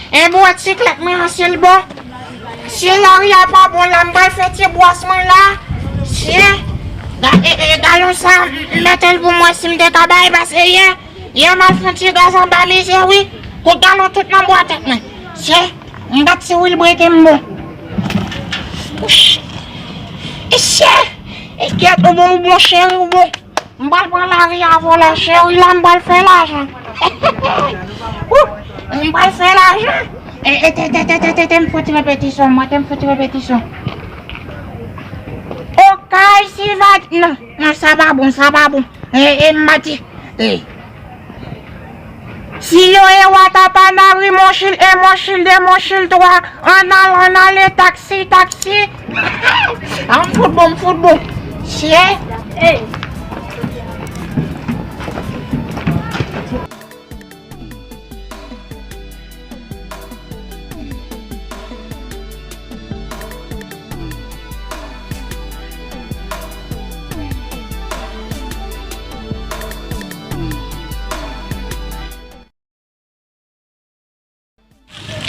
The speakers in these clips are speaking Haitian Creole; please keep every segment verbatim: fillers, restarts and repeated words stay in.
E bwè siklèt mwen an, si l bon. Si lari a pa bon la, m pral fè ti bwòs mwen la. Si, ga- e, e, galon sa, m mete l pou m wè si m te ka bay, paske yè, yè m al fè yon ti gaz anba mizè, wi. Kout galon tout nan bwa tèt mwen. Si, m bat si wilbreke m bon. Wouch. E si, e kèt ou bon, ou bon, cheri, ou bon. M pral pran lari a vòlè, cheri, la m pral fè lajan. Wouh! M pral fè lajan. E, e, te, te, te, te, te, te, m fouti repetisyon, mwen, te m fouti repetisyon. Okay, si va, non, non, sa pa bon, sa pa bon. E, e, m mati. E. Si yo e wata pa nari, monchil e, monchil de, monchil twa, ann al, ann ale, taksi, taksi. A, m fout bon, m fout bon. Chè. Ey.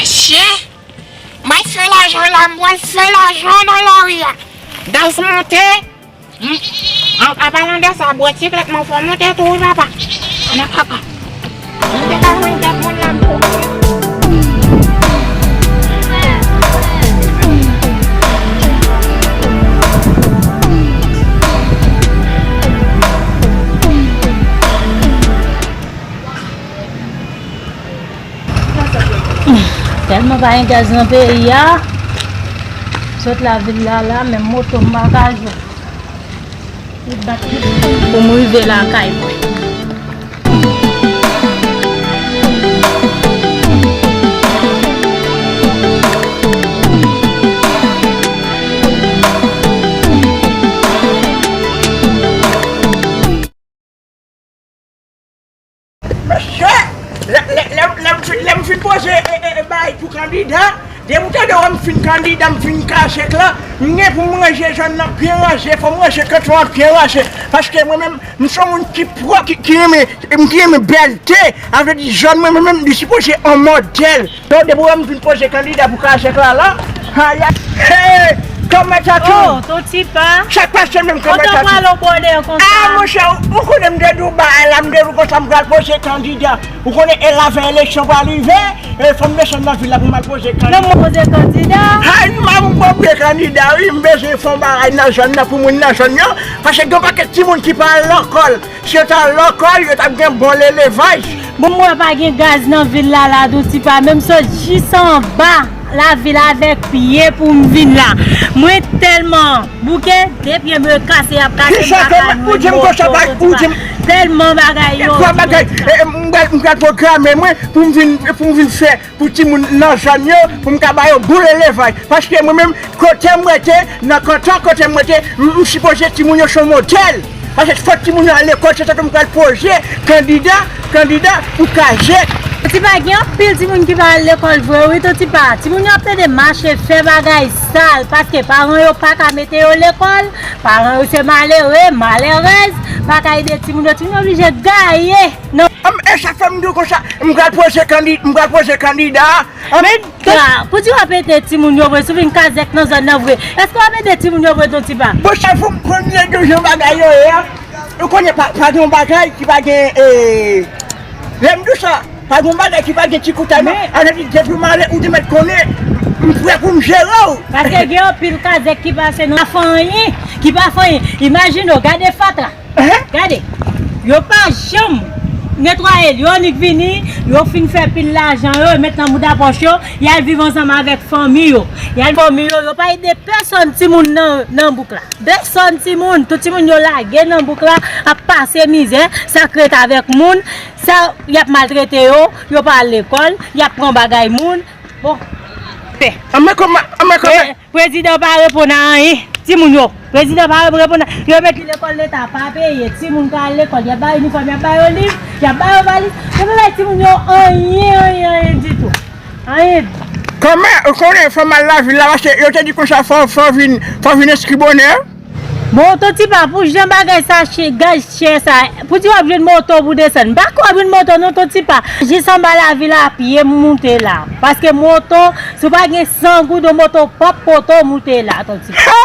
Mesye, m al fè lajan la, m pral fè lajan nan lari a. Gaz monte. M, an, an palan de sa, bwè siklèt mwen fò monte tou, wi, papa. Nan kaka. M te ka jwenn kèk moun la, m tou. Tèlman pa gen gaz nan peyi a. Sot lavil la, la, menm moto m pa ka jwenn. Li bat li pou m rive lakay mwen. Mesye, lè, lè, lè, lè m fin, lè m fin poze, e, e, e, bay pou kandida, depi w tande w wè m fin kandida, m fin kase klan, m gen pou m ranje zòn nan byen ranje, fò m ranje kanton an byen ranje, paske mwen menm, m se yon moun ki pwòp, ki, ki renmen, m ki renmen bèlte, a vle di zòn mwen, mwen menm, li sipoze yon modèl. Donk, depi w wè m vin poze kandida pou kazèk la la, ha, ya, hey, kòmè tatou. Oh, ton tipa. Sa k pase menm kòmè tatou? Kontan pral o bòdè konsa. Ah, monchè, ou, ou konnen m te di w bagay la, m te di w konsa m pral poze kandida. Ou konnen e lavè eleksyon pral rive, e fò m desann nan vil la pou m al poze kandida. Non, m poze kandida. Hay, m ap poze kandida, wi, m bezwen fè yon bagay nan zòn nan pou moun nan zòn yo, paske gen yon pakèt timoun ki pa al lekòl. Si yo ta lekòl, yo t ap gen bon lelevaj. Bon, m wè pa gen gaz nan vil la, la, Don Tipa, menm sot jis anba lavil avèk pye pou m vin la. Mwen tèlman bouke, de pye m yo kase, y ap kase m pa ka jwenn moto, Don Tipa. Tèlman bagay yo, Don Tipa. E, e, m pral, m pral pwograme mwen pou m vin, pou m vin fè pou timoun nan zòn yo, pou m ka ba yo bon lelevaj. Paske mwen menm, kote m rete, nan kanton kote m rete, m, m sipoze timoun yo se yon modèl. Paske fòk timoun yo al lekòl, se sa ke m pral poze kandida, kandida pou kazèk. Ti pa gen anpil timoun ki pa al lekòl vre, wi, Don Tipa. Timoun yo ap tande mache fè bagay sal, paske paran yo pa ka mete yo lekòl, paran yo se malere, malèrèz, pa ka ede timoun yo, timoun yo oblije gaye. Non. Am, e sa fè m di w konsa, m pral poze kandi-, m pral poze kandida. Am, men, gra, pou di w ap ede timoun yo vre, si w vin kazèk nan zòn nan vre, èske w ap ede timoun yo vre, Don Tipa? Bon, sa fò m konn ede jan bagay yo ye a. Ou konnen pa, pa gen yon bagay ki pa gen, e, lè m di w sa, pa gen yon bagay ki pa gen ti kout a non. Alò, depi w mare, ou te mèt konnen, m prè pou m jere w. Paske gen anpil kazèk ki pase nan fanmi, ki pa fanmi. Imajine w, gade fatra. Gade, yo pa janm netwaye l. Yo annik vini, yo fin fè pil lajan yo, yo met nan mouda pòch yo, y al viv ansanm avèk fanmi yo. Y al fanmi yo, yo pa ede pèsonn timoun nan, nan bouk la. Pèsonn timoun, tout timoun yo lage nan bouk la, ap pase mizè, sa k ret avèk moun, sa y ap maltrete yo, yo pa al lekòl, y ap pran bagay moun. Bon, pè. Anmè kòman, anmè kòman. Prezidan pa reponn a anyen. Timoun yo. Prezidan pa reponn a, yo met li lekòl leta, pa peye. Timoun ka al lekòl, y ap ba yo inifòm, y ap ba yo liv, y ap ba yo valiz. Yo pa bay timoun yo anyen, anyen, anyen ditou. Anyen. Kòman, ou konnen fò m al lavil la, paske yo te di konsa fò, fò vin, fò vin enskri bonè. Bon, Ton Tipa, pou jan bagay sa chè, gaz chè sa, pou di w ap jwenn moto pou desann. M pa ka jwenn moto non, Ton Tipa. Jis anba lavil a pye m moute la. Paske moto, si w pa gen san goud, yon moto p ap pote w moute la, Ton Tipa.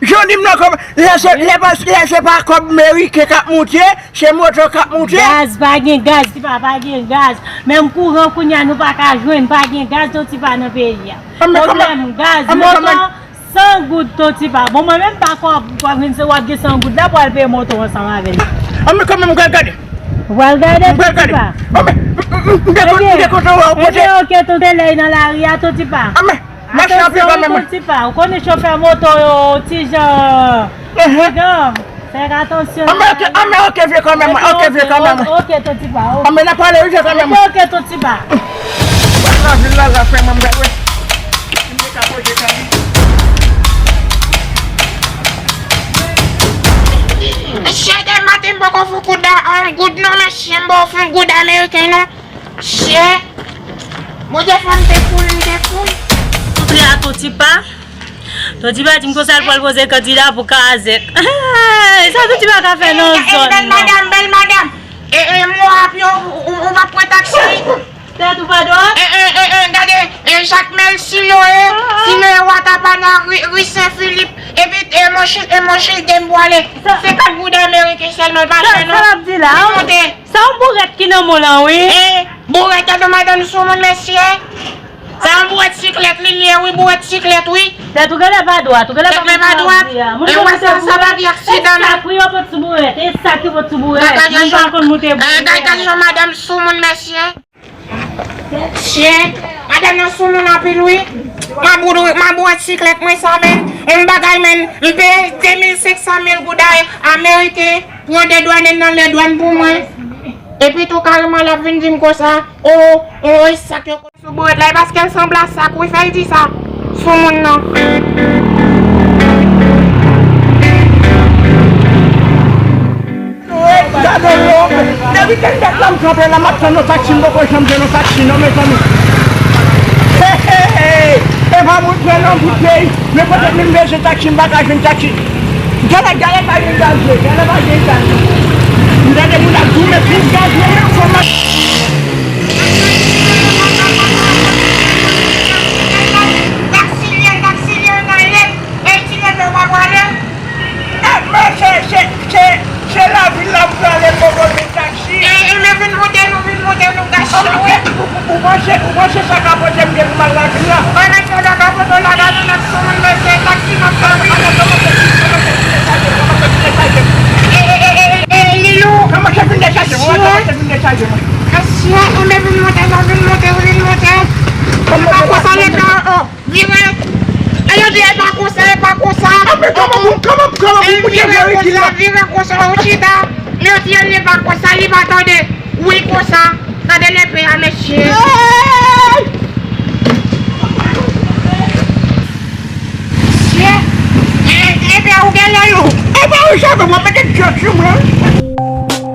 Jan w di m nan kòb, lè se, lè pa, lè se pa kòb meriken k ap moute, se moto k ap moute. Gaz, pa gen gaz, Tipa, pa gen gaz. Menm kouran kounye a nou pa ka jwenn, pa gen gaz, Ton Tipa, nan peyi a. Pwoblèm gaz, moto, san goud, Ton Tipa. Bon, mwen menm pa kwè w ap gen, w ap gen san goud la pou al peye moto ansanm avè l. Anben, kanmenm, m pral gade. Ou pral gade, Ton Tipa? Anben, m te kontan wè w kote. Ebyen, oke, Ton Tipa, lè nan lari a, Ton Tipa. Anben, mache anpil kanmenm. Atansion, wi, Ton Tipa. Ou konnen chofè moto yo, ti jan, ti jan. Fè atansyon. Anben, oke, anben, oke, vye kanmenm, oke, vye kanmenm. Oke, Ton Tipa, oke. Anben, n ap pale, wi, vye kanmenm. Oke, oke, Ton Tipa. Mwen nan vil la, la, frè mwen, m gade. Si m te ka poze kanmenm. Mesye, de maten, m poko fè yon goud a, yon goud non, mesye, m poko fè yon goud ameriken, non. Mesye, Bondye fè m te koul, m te koul. Kounya, Ton Tipa. Ton Tipa di m konsa l pral poze kandida pou Kazèk. Sa Ton Tipa ka fè nan zòn nan? Bèl madanm, bèl madanm. E, e, mwen ap yo, ou, ou, ou p ap pran taksi? Tèt ou pa dwat? E, e, e, e, gade, e, Jakmèl, Siloe, Siloe, Watapana, ri, ri Sen Filip, epi, e, Monchil, e, Monchil de m pwale. Senkann goud ameriken sèlman, l pa chè non. Sa l ap di la? Li monte. Sa yon bourèt ki nan men w lan, wi. E, bourèt, gade madanm sou moun, mesye. Sa yon bourèt siklèt li ye, wi, bourèt siklèt, wi. Tèt ou genlè pa dwat, ou genlè pa konn sa w ap di a. Moun konn moute bourèt. E sa k wi yo pot sou bourèt, e sa ki pot sou bourèt. Moun pa konn moute bourèt. Gade jan madanm sou moun, mesye. Mesye, madanm nan sou moun anpil, wi. M a bourèt siklèt mwen sa, men. Yon bagay, men. M peye de mil senk san mil goud ameriken pou yo dedwannen nan lè dwàn pou mwen. Epi tou kareman l ap vin di m konsa, o, o, e sa k yo sou bourèt la, e paske l sanble a sak, wi, fè l di sa sou moun nan. Gade w, depi kèl dat la m kanpe la, m ap tann yon taksi, m poko janm jwenn yon taksi, non, mezanmi. Hey, hey, hey, e pa moun pran nan bout peyi, men poutèt li m bezwen taksi, m pa ka jwenn taksi. Gade, gade pa gen gaz vre, gade pa gen gaz. M tande moun ap goumen pou gaz vre, men fò m ap. Taksi lye, taksi lye, nan lè, e ti lè w pa pwale. E, men se, se, se, se lavil la m prale, m poko jwenn taksi. E, e, men vin monte, nou vin monte, nou gache, wi. Ou, ou, ou panse, ou panse sa ka pote m gen pou m al lavil la? Mwen menm, sa ka pote w lagay, nou n ap sou moun, mesye, taksi n ap pran, wi. E, e, e, e, e, Lilou. Kòman se vin dechaje mwen? Kòman se vin dechaje mwen? Mesye, e, men vin monte, non, vin monte, vin monte. Kòman se vin dechaje mwen? E pa konsa leta, o. Vire. E yo di e pa konsa, e pa konsa. A, men kòman pou, kòman, kòman pou moun te vire ki la? Vire konsa, ou chita. Men yo di e pa konsa, li pa tande. Wi, konsa. Gade lepe a, mesye. Hey! Mesye. E, lepe a, ou genlè lou. E pa ou cheve, mwen mete djòk sou mwen.